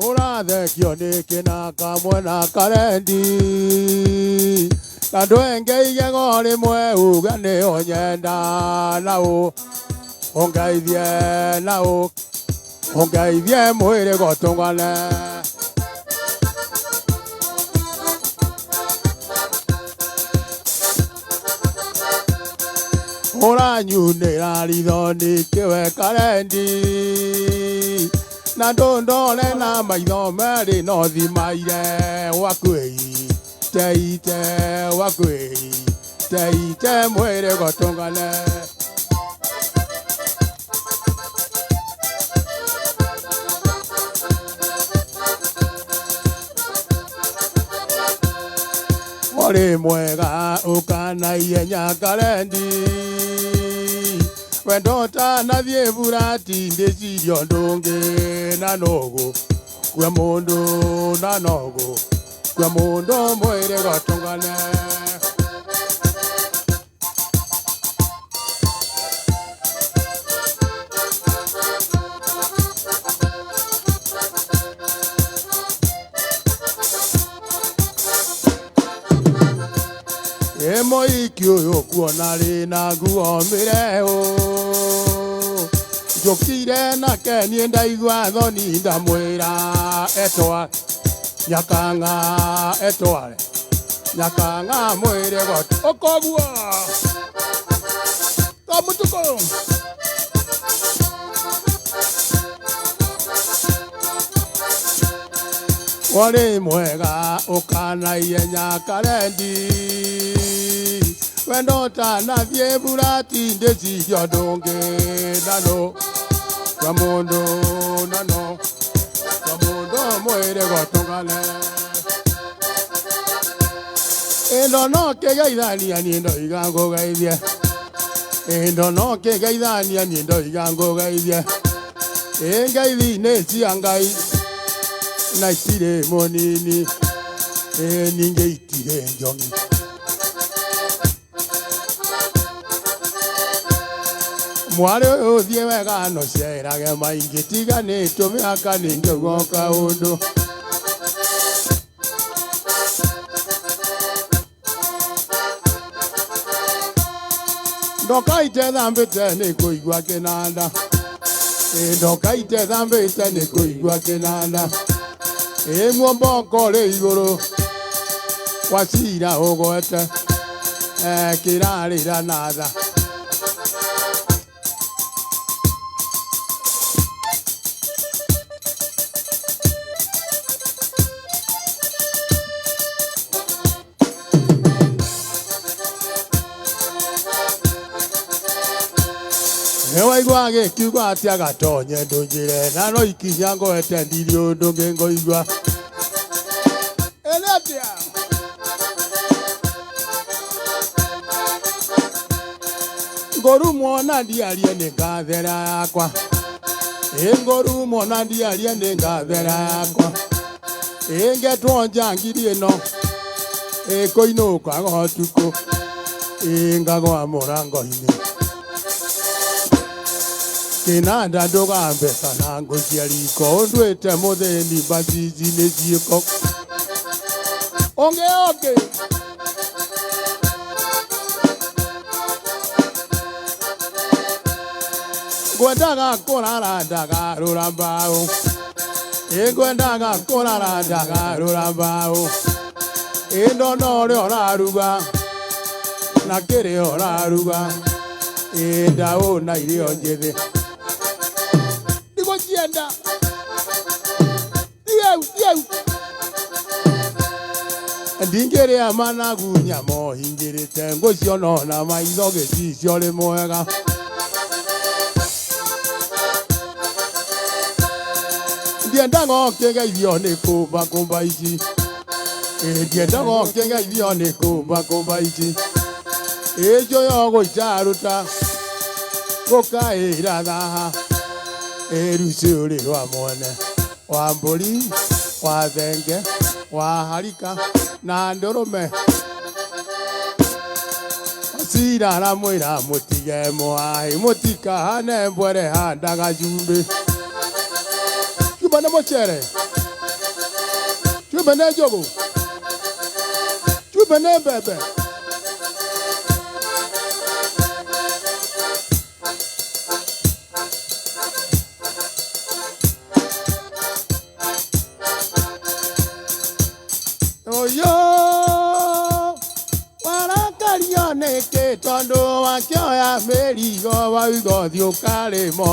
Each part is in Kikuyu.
Ũrathekio nĩ kĩnaka mwena karendi na ndwenge igego rĩmwe uge nĩ ũnyenda na ũ ũngeithie na ũ ũngeithie mwĩrĩ gũtũngane. Ũranyunĩra ritho nĩkĩwe karendi na ndũndore na maitho merĩ no thimaire wakwĩi teite wakwĩi teite mwĩrĩ gũtũngane. Ũrĩ mwega ũkanaihenya karendi wendo ũtanathiĩ burati ndĩciria ũndũ ũngĩ na nũgũ kua mũndũ na nũgũ kua mũndũ mwĩrĩ gũtũngane. Ĩ mũhiki ũyũ kuona rĩ na nguo mĩrehu njũkire nake niĩ ndaigua thoni ndamwĩra etwa nyakang'a etware nyakang'a mwĩrĩ got ũkoguo kamũtukũ. Ũrĩ mwega ũkanaihenya karendi wendo ũtanathiĩ burati ndĩciria ũndũ ũngĩ na nũ kwa mũndũ na no kwa mũndũ mwĩrĩ gũtũngane. Ĩndo no kĩgeithania niĩ ndoiga ngũgeithie ĩndo no kĩgeithania niĩ ndoiga ngũgeithie ĩ ngeithi nĩ cia Ngai na itirĩ mũnini ĩ ningĩ itirĩ njong'i. Mwarĩ ũyũ ũthiĩ wega no cerage maingĩ tiganĩtwo mĩaka ningĩ ũgoka ũndũ. Ndokaite thambĩte nĩ kũigua kĩnanda ĩ ndokaite thambĩte nĩ kũigua kĩnanda ĩ muomboko rĩ igũrũ wa cira ũgwete kĩrarĩra na tha. Nĩwaigua gĩkiuga atĩ agatonye ndũnjĩre na no ikinya ngwete ndirĩ ũndũ ũngĩ ngũigua. Ĩnĩ atĩa? Ngũrumwo na ndiarie nĩ ngathera yakwa ĩ ngũrumwo na ndiarie nĩ ngathera yakwa ĩ ngetwo njangiri ĩno ĩ kũinũkaga ũtukũ ĩ ngagwa mũrango-inĩ kĩnanda ndũgambe kana ngũcia riko ũnduĩte mũthĩni mbacici nĩ ciĩko ũngĩ ũngĩ. Ngwendaga kũrara ndagarũra mbaũ ĩ ngwendaga kũrara ndagarũra mbaũ ĩ ndona ũrĩa ũraruga na kĩrĩa ũraruga ĩ ndaũ na irio njĩthĩ ndigũcienda thiau thiau ndingĩrĩa managu nyama ũhingĩrĩte ngũciona na maitho gĩcicio rĩ mwega. Ndiendaga ũkĩgeithio nĩ kũmba kũmba ici ĩ ndiendaga ũkĩgeithio nĩ kũmba kũmba ici ĩ njũya ũgũitarũta gũkaĩra thaha Ĩruciũ rwa mwene wa mbũri wa thenge wa harika na ndũrũme. Cira aramwĩra mũtige mũhaĩ mũtikahane mbwere handaga cumbĩ. Cumbĩ nĩ mũcere, cumbĩ nĩ njũgũ, cumbĩ nĩ mbembe. Ũyũ warakario nĩkĩ tondũ wakĩoya mĩrigo wauga ũthiĩ ũkarĩma.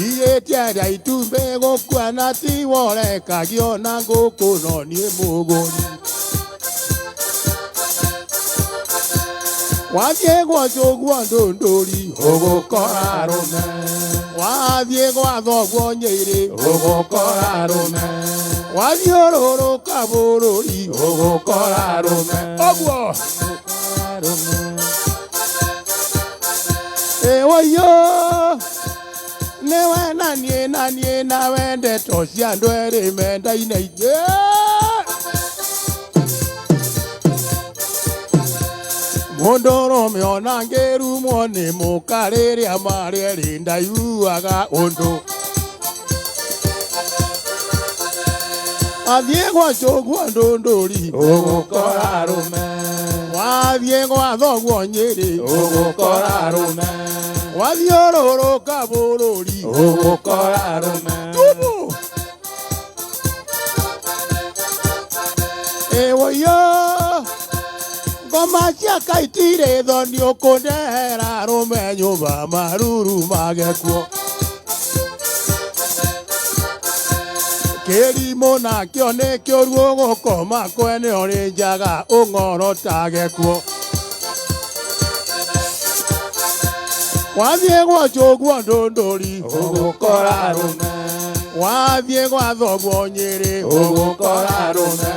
Igĩtienda itumbĩ gũkua na tiwe ũrekagio na ngũkũ no niĩ mũgũri. Wathiĩ gwa cũguo ndũndũri ũgũkora arũme. Wathiĩ gwa thoguo Nyĩrĩ ũgũkora arũme. Wathiũrũrũka bũrũri ũgũkora arũme. Ũguo. Ĩwũiyũ nĩwe na niĩ na niĩ nawe ndeto cia andũ erĩ mendaine ingĩ. Mũndũrũme ona ngĩrumwo nĩ mũka rĩrĩa marĩ erĩ ndaiguaga ũndũ. Wathiĩ gwa cũguo ndũndũri Ũgũkora arũme. Wathiĩ gwa thoguo Nyĩrĩ Ũgũkora arũme. Wathiũrũrũka bũrũri Ũgũkora arũme. Tubu. Ĩwũiyũ ngoma cia kaitirĩ thoni ũkũndehera arũme nyũmba maruru magekuo. Kĩrimũ nakĩo nĩ kĩũru ũgũkoma kwene ũrĩ njaga ũng'orotage kuo. Wathiĩ gwa cũguo ndũndũri Ũgũkora arũme. Wathiĩ gwa thoguo Nyĩrĩ Ũgũkora arũme.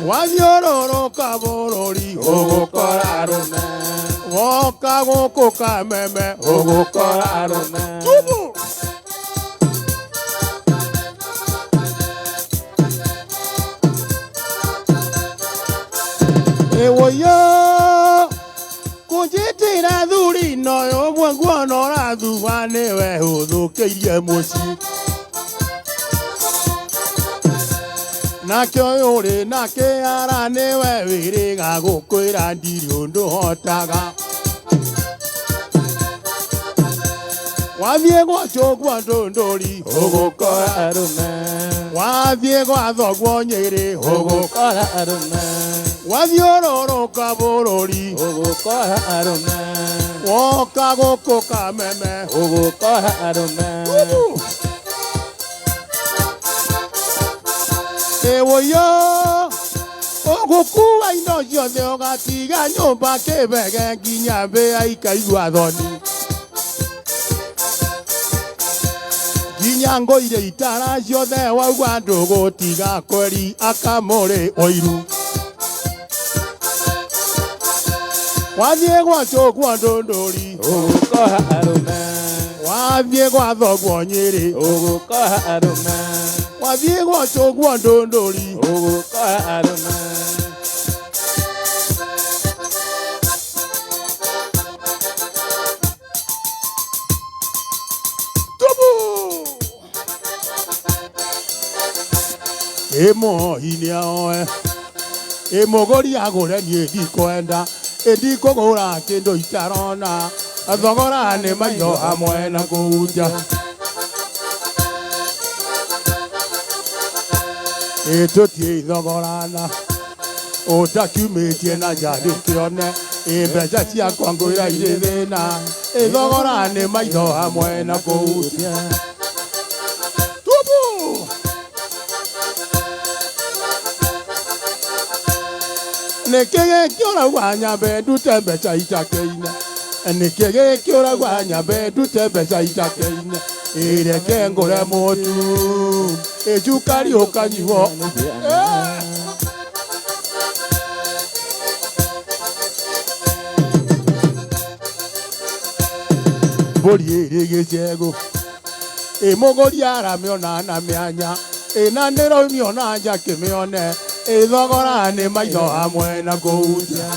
Wathiũrũrũka bũrũri Ũgũkora arũme. Woka gũkũ Kameme Ũgũkora arũme. Tubu. Ĩwũiyũ kũnjĩtĩra thuri noyo ũguo nguona ũrathuba nĩwe ũthũkĩirie mũciĩ. Nakĩo ũyũ ũrĩ na kĩara nĩwe wĩrĩga gũkwĩra ndirĩ ũndũ hotaga. Wathiĩ gwa cũguo ndũndũri Ũgũkora arũme. Wathiĩ gwa thoguo Nyĩrĩ Ũgũkora arũme. Wathiũrũrũka bũrũri Ũgũkora arũme. Woka gũkũ Kameme Ũgũkora arũme. Tubu. Ĩwũiyũ ũgũkua indo ciothe ũgatiga nyũmba kĩbege nginya mbĩa ikaigua thoni. Nginya ngũire itara ciothe wauga ndũgũtiga kweri akamũrĩ ũiru. Wathiĩ gwa cũguo ndũndũri Ũgũkora arũme. Wathiĩ gwa thoguo Nyĩrĩ Ũgũkora arũme. Wathiĩ gwa cũguo ndũndũri Ũgũkora arũme. Tubu. Ĩmũhoi nĩoe ĩmũgũri agũre niĩ ndikwenda ĩndikũgũra kĩndũ itarona thogora nĩ maitho hamwe na kũhunja. Ĩtũtiĩ thogorana ũtakiumĩtie na nja ndĩkĩone ĩ mbeca ciakwa ngwĩra irĩ thĩna ĩ thogora nĩ maitho hamwe na kũhutia. Tubu. Nĩkĩ gĩkĩ ũrauga nyambe ndute mbeca itakĩine? Nĩkĩ gĩkĩ ũrauga nyambe ndute mbeca itakĩine? Ĩreke ngũre mũtu ĩcukari ũkanyuo. Mbũri ĩrĩ gĩcegũ ĩ mũgũri aramĩona na mĩanya ĩna nĩraumio na nja kĩmĩone ĩ thogora nĩ maitho hamwe na kũhutia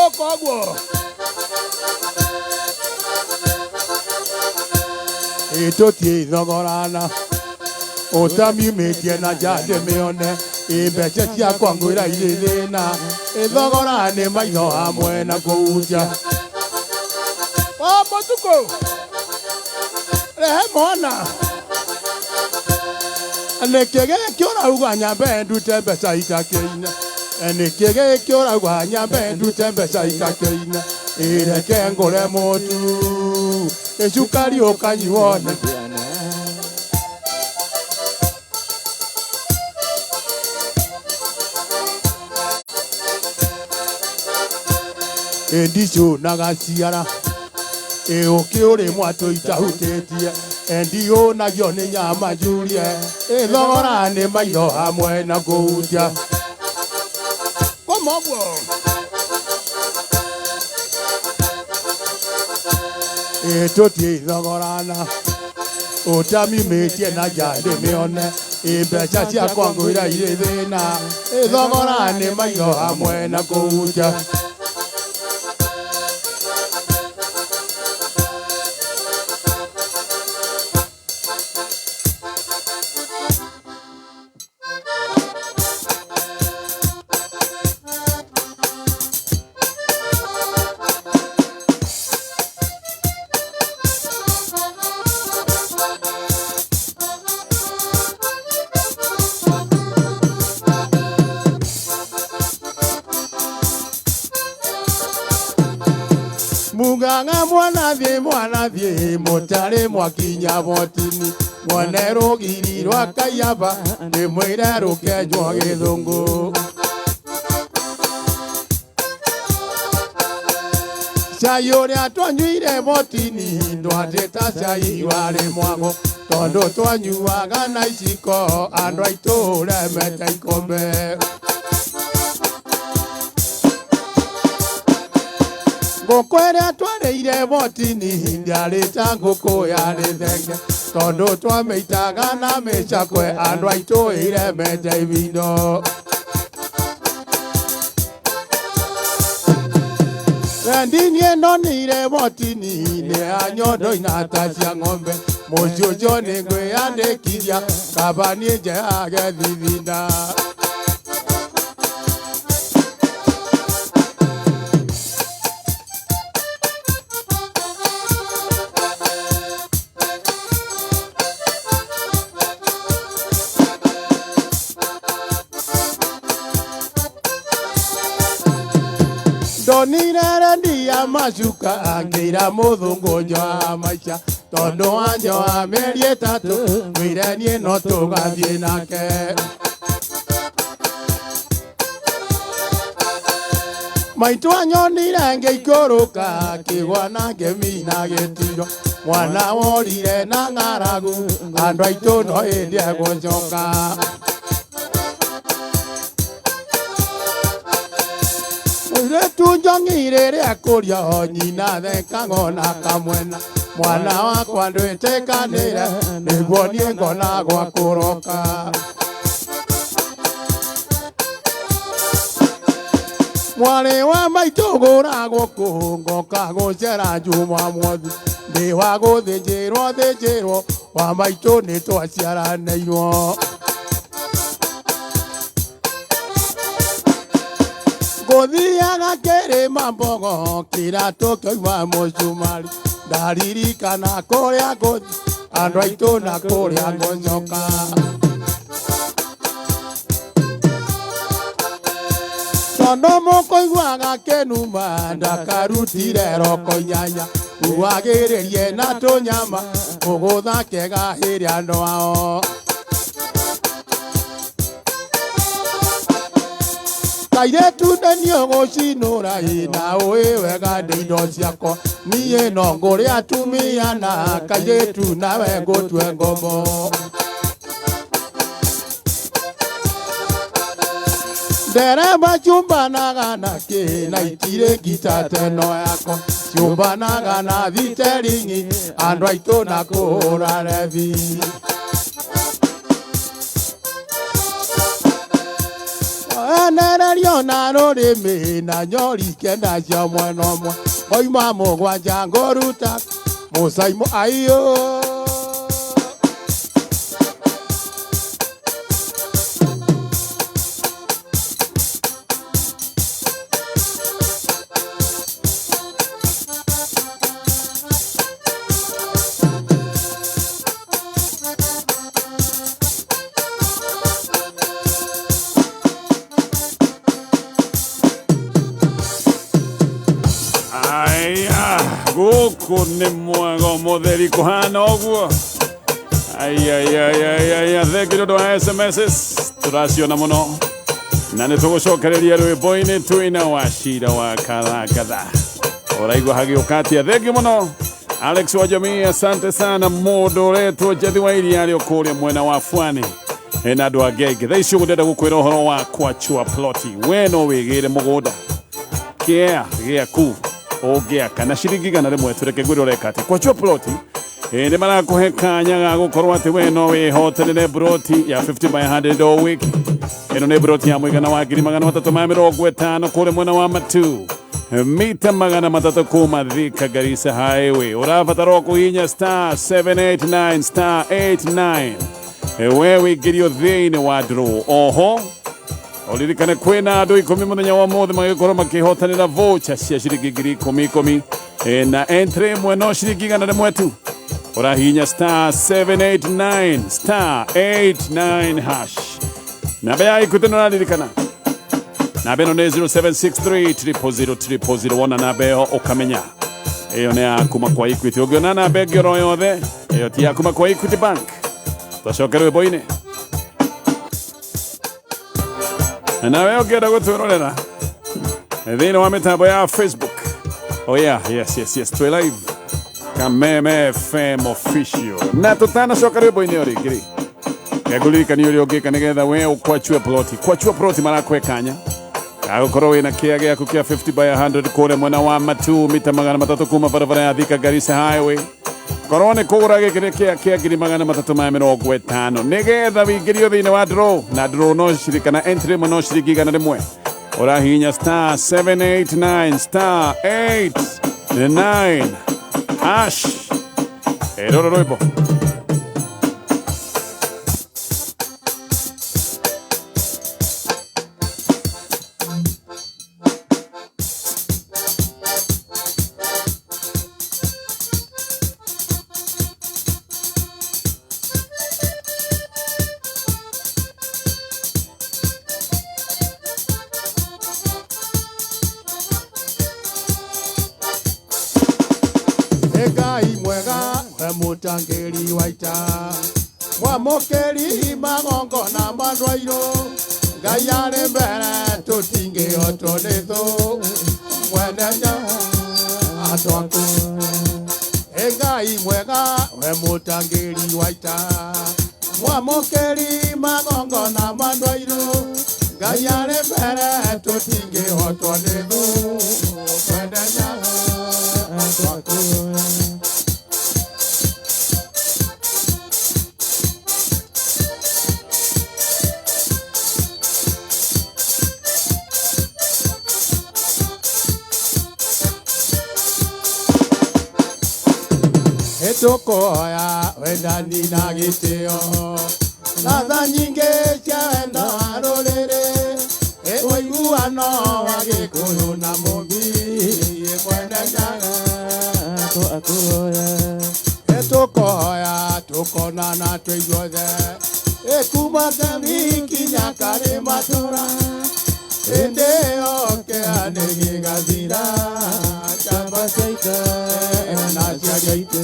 ũka ũguo ĩ tũtiĩ thogorana ũtamiumĩtie na nja ndĩmĩone ĩ mbeca ciakwa ngwĩra irĩ thĩna ĩ thogora nĩ maitho hamwe na kũhutia o mũtukũ rehe mwana nĩkĩ gĩkĩ ũrauga nyambe ndute mbeca itakĩine nĩkĩ gĩkĩ ũrauga nyambe ndute mbeca itakĩine ĩreke ngũre mũtu ĩcukari ũkanyuo nĩ Ĩndicũnaga ciara ĩ ũkĩ ũrĩ mwatũ itahutĩtie endiũnagio nĩ nyama njurie ĩ thogora nĩ maitho hamwe na kũhutia kũma ũguo ĩ tũtiĩ thogorana ũtamiumĩtie na nja ndĩmĩone ĩ mbeca ciakwa ngwĩra irĩ thĩna ĩ thogora nĩ maitho hamwe na kũhutia. Muganga mwanathiĩ mwanathiĩ mũtarĩ mwakinya botini mwone rũgiri rwa Kaiyaba ndĩmwĩre rũkenjwo gĩthũngũ. Cai ũrĩa twanyuire botini ndwatĩ ta cai warĩ mwago tondũ twanyuaga na iciko andũ a itũũra meta ikombe. Ngũkũ ĩrĩa twarĩire botini ndĩarĩ ta ngũkũ yarĩ thenge tondũ twamĩitaga na mĩcakwe andũ a itũũra mete ibindo. Wendi niĩ ndonire botini nĩ ya nyondo inata cia ng'ombe mũciĩ ũcio nĩ ngwĩyandĩkithia kaba niĩ njeage thithinda. Ndonire rendia macuka akĩira mũthũngũ njoa maica tondũ wanjoa mĩeri ĩtatũ ngwĩre niĩ no tũgathiĩ nake. Maitũ anyonire ngĩikũrũka akĩgwa na ngemi na gĩtiro mwana worire na ng'aragu andũ aitũ no hĩndĩ egũcoka. Mũirĩtu njongi rĩrĩa akũria nyina thekaga ona kamwena mwana wakwa ndwĩtĩkanĩre nĩguo niĩ ngona gwa kũroka. Mwarĩ wa maitũ gũra gũkũ ngoka gũcera Jumamothi ndĩ wa gũthĩnjĩrwo thĩnjĩrwo wa maitũ nĩ twaciaranĩirwo. Ngũthiaga kĩrĩma mbogo kĩratũ kĩoima mũcumari ndaririkana kũrĩa ngũthiĩ andũ aitũ na kũrĩa ngũcoka. Tondũ mũkũiguaga kĩnuma ndakarutire roko inyanya uagĩrĩrie na tũnyama mũgũtha kega hĩrĩ andũ ao. Kairĩtu nĩ ũgũcinũra ĩ na ũĩ wega ndĩ indo ciakwa niĩ no ngũrĩ atumia na kairĩtu nawe ngũtue ngombo. Ndereba chumbanaga na kĩ na itirĩ ngita teno yakwa Ciũmbanaga na thiteringi andũ aitũ na kũhũra rebi. Oenererio na rũrĩmĩ na nyori kenda cia mwena ũmwe oima mũgwanja ngũruta mũcaimo aiyo. Aya, gũkũ nĩ mwega mũtheri kũhana ũguo. Aiaiaiaia, thengi nĩ ũndũ wa SMSs tũraciona mũno na nĩ tũgũcokereria rwĩmbo-inĩ twĩna wa cira wa karangatha ũraigua hagĩũka atĩa. Thengi mũno Alex wa jamii, asante sana. Mũndũ ũretwo Njathi wa iria arĩ o kũrĩa mwena wa Fwani ena andũ angĩ aingĩ. Thaa ici ũguo ndĩrenda gũkwĩra ũhoro wa kwachua ploti. We no wĩgĩre mũgũnda kĩa gĩaku ũngĩaka na ciringi 100. Tũreke ngwĩre ũreka atĩ kwachua ploti nĩ marakũhe kanya ga gũkorwo atĩ we no wĩhotanĩre broti ya 50 by 100 o wiki. Ĩno nĩ broti ya mũigana wa 350,000 kũrĩa mwena wa Matu, mita 300 kuma Thika Garissa Highway. Ũrabatara o kũhihinya star 789 star 89 we wĩingĩrio thĩinĩ wa draw. Oho ũririkane kwĩna andũ 10 mũthenya wa mũthĩ magĩkorwo makĩhotanĩra voucher cia ciringi 10,000 na entry ĩmwe no ciringi 100 tu. Ũrahihinya star 789 star 89 hash. Namba ya Equity nĩ ũraririkana namba ĩno nĩ 0763 000 000. Wona namba ĩyo ũkamenya ĩyo nĩ ya kuma kwa Equity. Ũngĩona namba ĩngĩ oro yothe ĩyo ti ya kuma kwa Equity Bank. Twacoke rwĩmbo-inĩ. Nawe ũngĩenda gũtwĩrorera thĩinĩ wa mĩtambo ya Facebook, oh yeah, yes yes yes, twĩ live Kameme FM official. Na tũtanacoka rwĩmbo-inĩ o rĩngĩ rĩ, ngũririkania ũrĩa ũngĩka nĩgetha we ũkwachue ploti. Kwachua ploti marakũhe kanya gagũkorwo wĩna kĩa gĩaku kĩa 50 by 100 kũrĩa mwena wa Matu, mita 300 kuma barabara ya Thika Garissa Highway. Korwo nĩ kũgũra gĩkĩ nĩ kĩa 350,000 nĩgetha wĩingĩrio thĩinĩ wa draw. Na draw no ciringi kana entry ĩmwe no ciringi 100. Ũrahihinya star 789 star 89 hash. Ĩrũrũ rwĩmbo. Ngai mwega we mũtangĩri wa ita mwamũkĩri magongona ma andũ airũ Ngai arĩ mbere tũtingĩhotwo nĩ thũ mwene andũ aku. Ngai mwega we mũtangĩri wa ita mwamũkĩri magongona ma andũ airũ Ngai arĩ mbere tũtingĩhotwo nĩ thũ mwene andũ aku. Tũkoya wendani na gĩtĩo na tha nyingĩ cia wendo wa rũrĩrĩ ũiguano wa Gĩkũyũ na Mũmbi mwene Nyaga. Tũkoya tũkonana twĩ ithuothe kuma Kemi kinya karĩ matũra hĩndĩ ĩyo kĩeha nĩ gĩgathira njamba cia ita na cia gĩitĩ.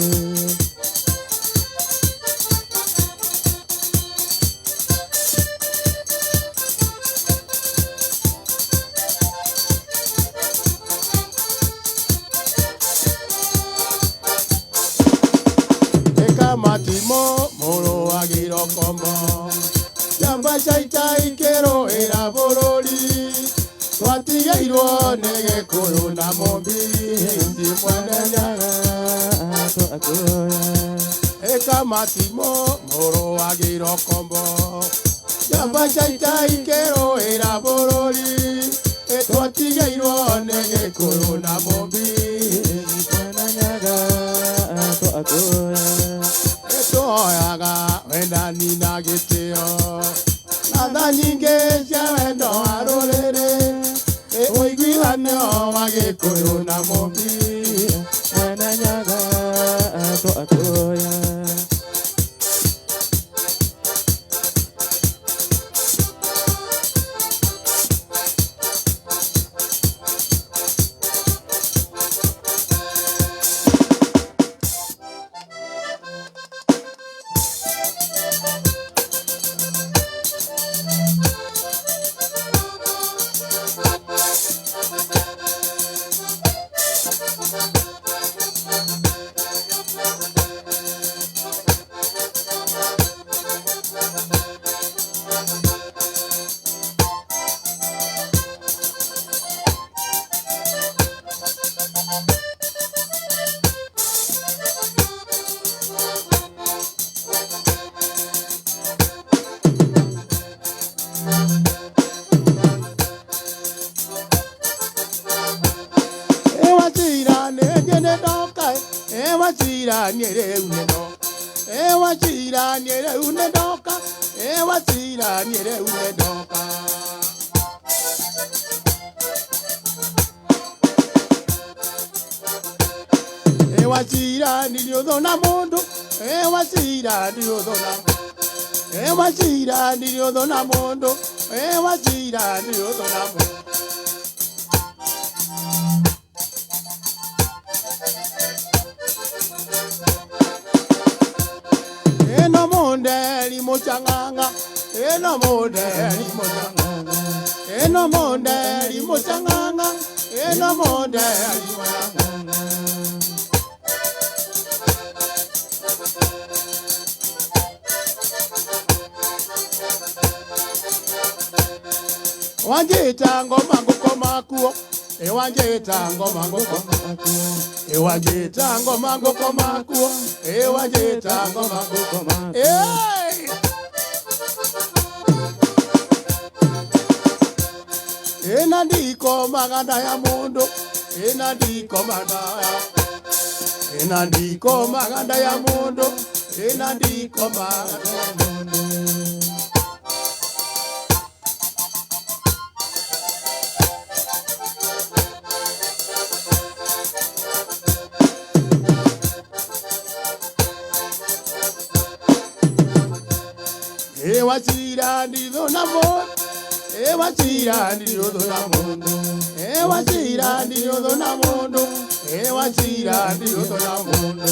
Matimo mũrũ wa Gĩrokomo njamba cia ita ikĩrũĩra bũrũri twatigĩirwo nĩ Gĩkũyũ na Mũmbi ti mwene. twakuoya. Ekamatimo mũrũ wa Gĩrokombo njamba cia ita ikĩrũĩra bũrũri ĩtwatigeirwo nĩ Gĩkũyũ na Mũmbi. Mwene Nyaga twakuoya. Ĩtũhoyaga wendani na gĩtĩo na tha nyingĩ cia wendo wa rũrĩrĩ ũiguithanio wa Gĩkũyũ na Mũmbi. Mwene Nyaga twakuoya. Ewachira nĩ ndoka, ewachira nĩ rĩu nĩ ndoka, ewachira nĩ rĩu nĩ ndoka, ewachira nĩ rĩu nĩ ndoka. Ewachira ndirĩ ũthũ na mũndũ, ewachira ndirĩ ũthũ na ewachira ndirĩ ũthũ na mũndũ, ewachira ndirĩ ũthũ na mũndũ. Eno mondeli muchanganga, eno mondeli muchanganga, eno mondeli muchanganga, eno mondeli muchanganga. Wanjita ngoma ngukoma kuo, e wanjita ngoma ngukoma kuo, e wanjita ngoma ngukoma kuo, e wanjita ngoma ngukoma. Hey! Ena ndiko maganda ya mundu, ena ndiko maganda, ena ndiko maganda ya mundu, ena ndiko maganda ya mundu. Ewachira nditho na mundu, ewachira nditho na mundu, ewachira nditho na mundu, ewachira nditho na mundu.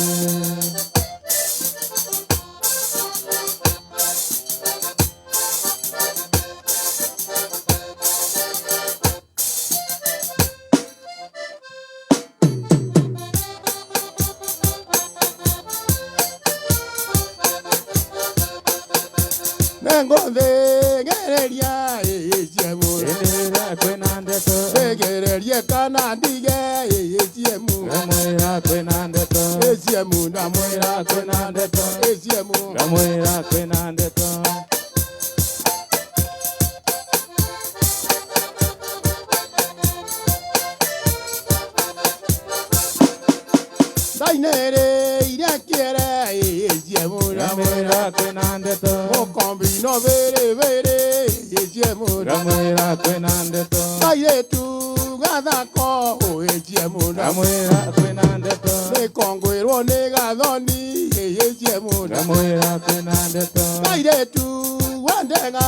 Nengothegereria ĩciemu, Ĩndĩra kwĩna ndeto. Thegererie kana ndige ĩciemu, Ngamwĩra kwĩna ndeto. Ĩciemu ndamwĩra Kwĩna ndeto. Ĩciemu. Ngamwĩra kwĩna ndeto. Ndainĩrĩire kĩere ĩciemu Ngamwĩra kwĩna ndeto. Mũkombi no bĩrĩ bĩrĩ ĩciemu Ngamwĩra kwĩna ndeto. Kairĩtu gathako ĩciemu Ngamwĩra kwĩna ndeto. Nĩkongwĩrwo nĩ gathoni ĩciemu Ngamwĩra kwĩna ndeto. Kairĩtu wandenga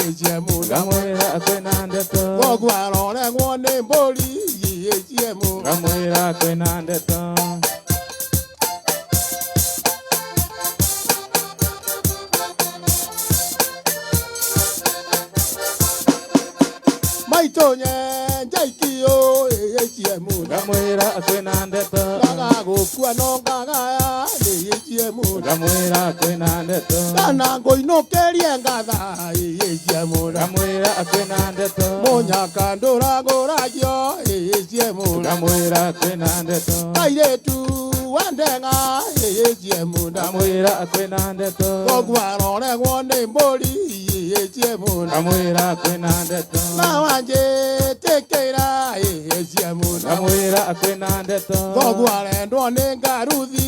ĩciemu Ngamwĩra kwĩna ndeto. Koguo aroregwo nĩ mbũri ĩciemu Ngamwĩra kwĩna ndeto. Maitũ nyenja ikio ĩciemu Ngamwĩra kwĩna ndeto. Ngaga gũkua no ngagaya ĩciemu Ngamwĩra kwĩna ndeto. Kana ngũinũkĩrie ngatha ĩciemu Ngamwĩra kwĩna ndeto. Mũnyaka ndũragũragio ĩciemu Ngamwĩra kwĩna ndeto. Kairĩtu Wandenga ATM Ndamwĩra kwĩna ndeto. Thoguo aroregwo nĩ mbũri ATM Ndamwĩra kwĩna ndeto. Na wanjĩtĩkĩra ATM Ndamwĩra kwĩna ndeto. Thoguo arendwo nĩ ngaruthi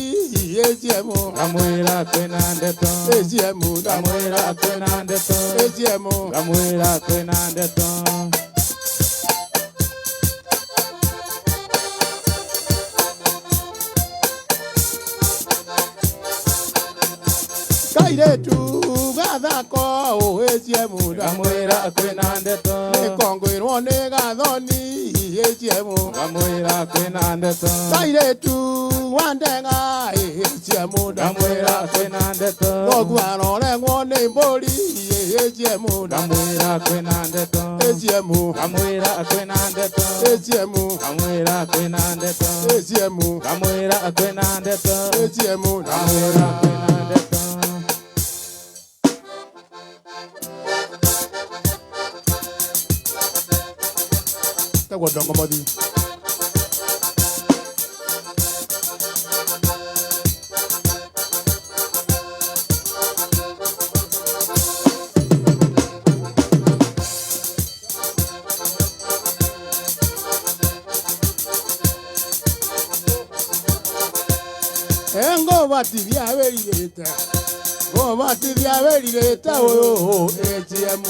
ATM Ndamwĩra kwĩna ndeto. ATM Ndamwĩra kwĩna ndeto. ATM Ndamwĩra kwĩna ndeto. Kairetu gathako ATM Ndamwĩra kwĩna ndeto. Nĩkongwĩrwo nĩ gathoni ATM Ndamwĩra kwĩna ndeto. Kairetu Wandenga ATM Ndamwĩra kwĩna ndeto. Thoguo aroregwo nĩ mbũri ATM Ndamwĩra kwĩna ndeto. ATM Ndamwĩra kwĩna ndeto. ATM Ndamwĩra kwĩna ndeto. ATM Ndamwĩra kwĩna ndeto. ATM Ndamwĩra kwĩna ndeto. Tagwo Ndongomothi. Ngobatithia wĩrirĩte ngobatithia wĩrirĩte ũyũ ATM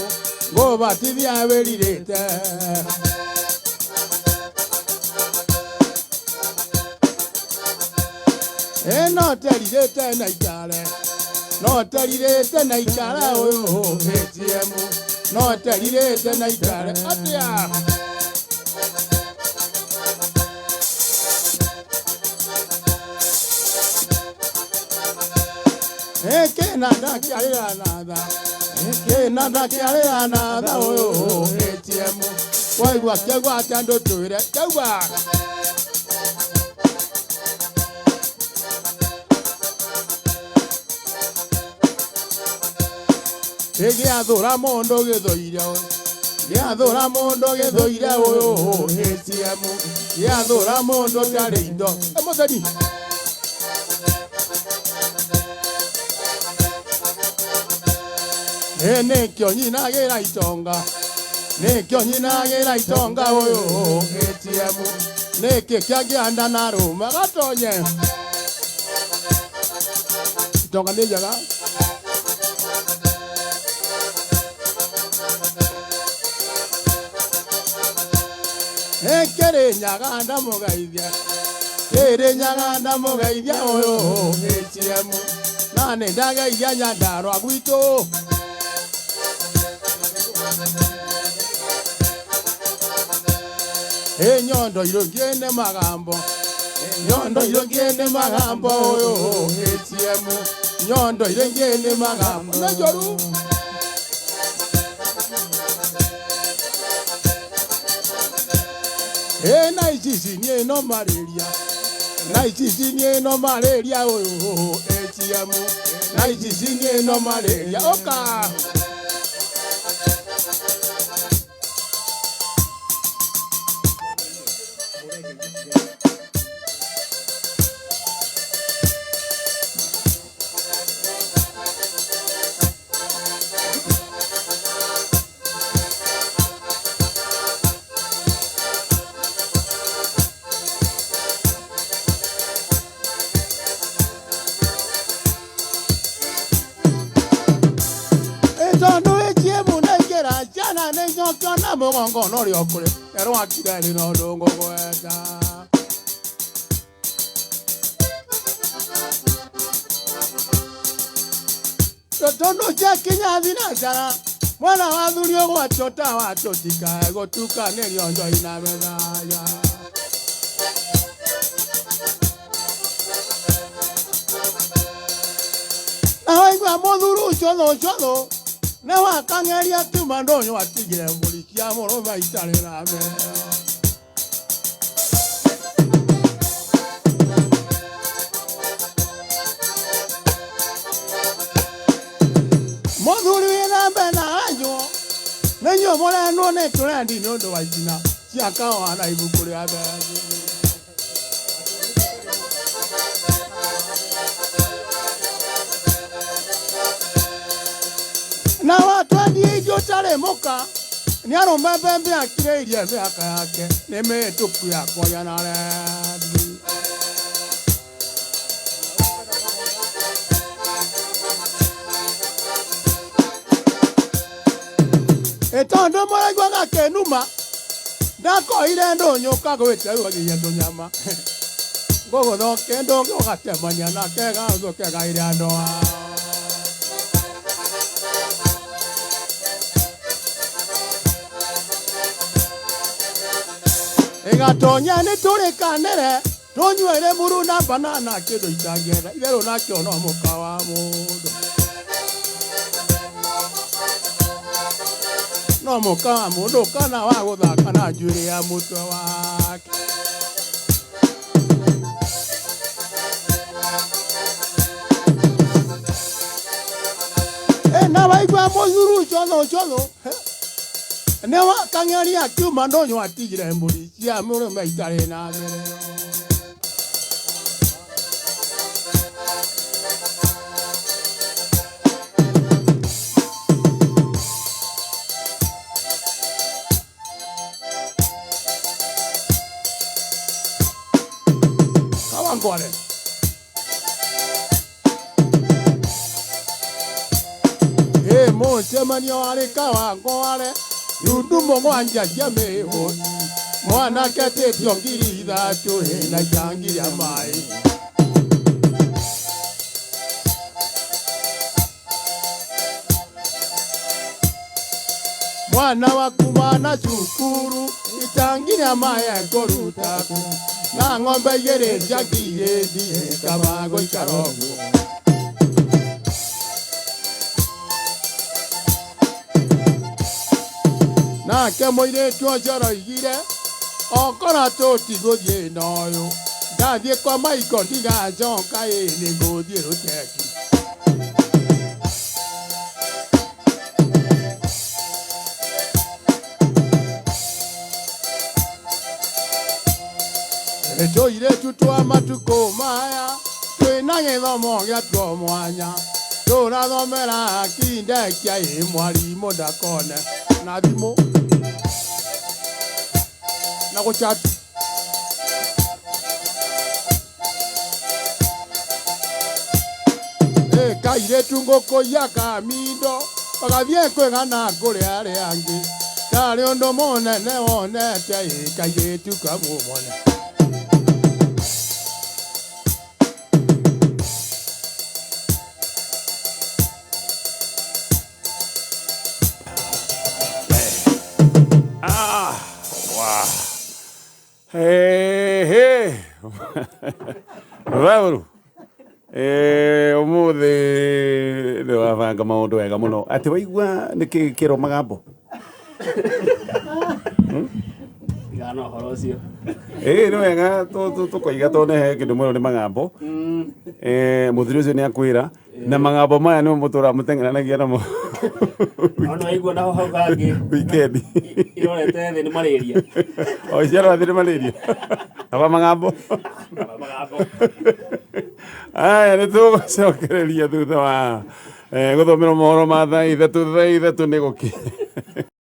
ngobatithia wĩrirĩte no terirĩte na ikare no terirĩte na ikare ũyũ ATM no terirĩte na ikare atĩa kĩnanda kĩarĩra na tha kĩnanda kĩarĩra na tha ũyũ ATM waigua kĩaigua atĩa ndũtwĩre kĩaigua gĩathũra mũndũ gĩthũire gĩathũra mũndũ gĩthũire ũyũ ATM gĩathũra mũndũ tarĩ indo mũtheni nĩkĩo nyina gĩra itonga nĩkĩo nyina gĩra itonga ũyũ ATM nĩkĩ kĩangĩanda na rũma gatonye itonga nĩ njega kĩrĩ nyaga ndamũgeithia kĩrĩ nyaga ndamũgeithia ũyũ ATM na nĩ ndageithia Nyandarũa gwitũ nyondo irũngiĩ nĩ magambo nyondo irũngiĩ nĩ magambo ũyũ ATM nyondo irũngiĩ nĩ magambo nĩ njũru na ici niĩ no marĩria na ici niĩ no marĩria ũyũ ATM na ici niĩ no marĩria ũka tondu ATM ndaingĩra ciana nĩ icokio na mũgongo no rĩo kũrĩ erwakire rĩ no ndũngũgweta tondu ciakinya thinacara mwana wa thuri ũgwatio ta watũtikae gũtukanĩrio njoi na methaya na waigua mũthuri ũcũthũ ũcũthũ nĩ wakang'eria kiuma ndũnyũ atigire mbũri cia mũrũme itarĩ na meo Mũthuri wĩna mbe na anjwo nĩ inyuĩ mũrenwo nĩ tũrendi nĩ ũndũ wa itina cia kahũa na ibuku rĩa mbengi. Mũka nĩ arũme mbembe akirĩirie mĩaka yake nĩ mĩhĩtũku ya kwaria na rendi. Ĩtondũ mũraiguaga kĩnuma ndakoire ndũnyũ kagwĩte ruagirie tũnyama ngũgũtha kĩndũ ũgatemania nake gathũke gaire andũ ao. Ĩgatonya nĩ tũrĩkanĩre tũnyuĩre muru na banana kĩndũ itangĩenda itherũ nakĩo no mũka wa mũndũ no mũka wa mũndũ kana wa gũthaka na njuĩrĩ ya mũtwe wake. Ĩ na waigua mũthuru cotho cotho nĩ wakang'eria akiuma ndũnyũ atigire mbũri cia mũrũme itarĩ na mĩrĩo. Kawangware. Ĩ mũcemanio warĩ Kawangware ndundu mũgwanja cia mĩhũni mwanake tĩtio 3,000 ĩna itangi rĩa maĩ. Mwana waku mwana cukuru itangi rĩa maĩ ekũruta kũ na ng'ombe igĩrĩ cia ngirĩndi kaba gũikara ũguo. Nake mũirĩtu ũcio aroigire okora tũtigũthiĩ na ũyũ ndathiĩ kwa Maiko ndigacoka ĩ nĩ ngũthiĩ rũteki. Tũirĩtu twa matukũ maya twĩna gĩthomo gĩatuo mwanya tũrathomera kindekia ĩ mwarimũ ndakone na thimũ na gũchati. Kairĩtu ngũkũiya kamindo bagathiĩ kwĩgana kũrĩ arĩa angĩ tarĩ ũndũ mũnene wonete ĩ kairĩtu kamũmone. Ah, wow. Hey, hey. Vauru. Umuthi nĩ wabanga maũndũ wega mũno atĩ waigua nĩkĩ kĩro magambo Tigana na ũhoro ũcio. Ĩĩ nĩ wega tũkoiga tondũ he kĩndũ mwĩrwo nĩ magambo. Mũthuri ũcio nĩ akwĩra na magambo maya nĩmo mũtũraga mũteng'eranagia namo Ona waigua naho hau hangĩ weekend. Irorete thĩ nĩ malaria. O icio thĩ nĩ malaria. Aba magambo. Aba magambo. Aya nĩ tũgũcokereria thutha wa gũthomerwo mohoro ma thaa ithatũ nĩ gũkinya.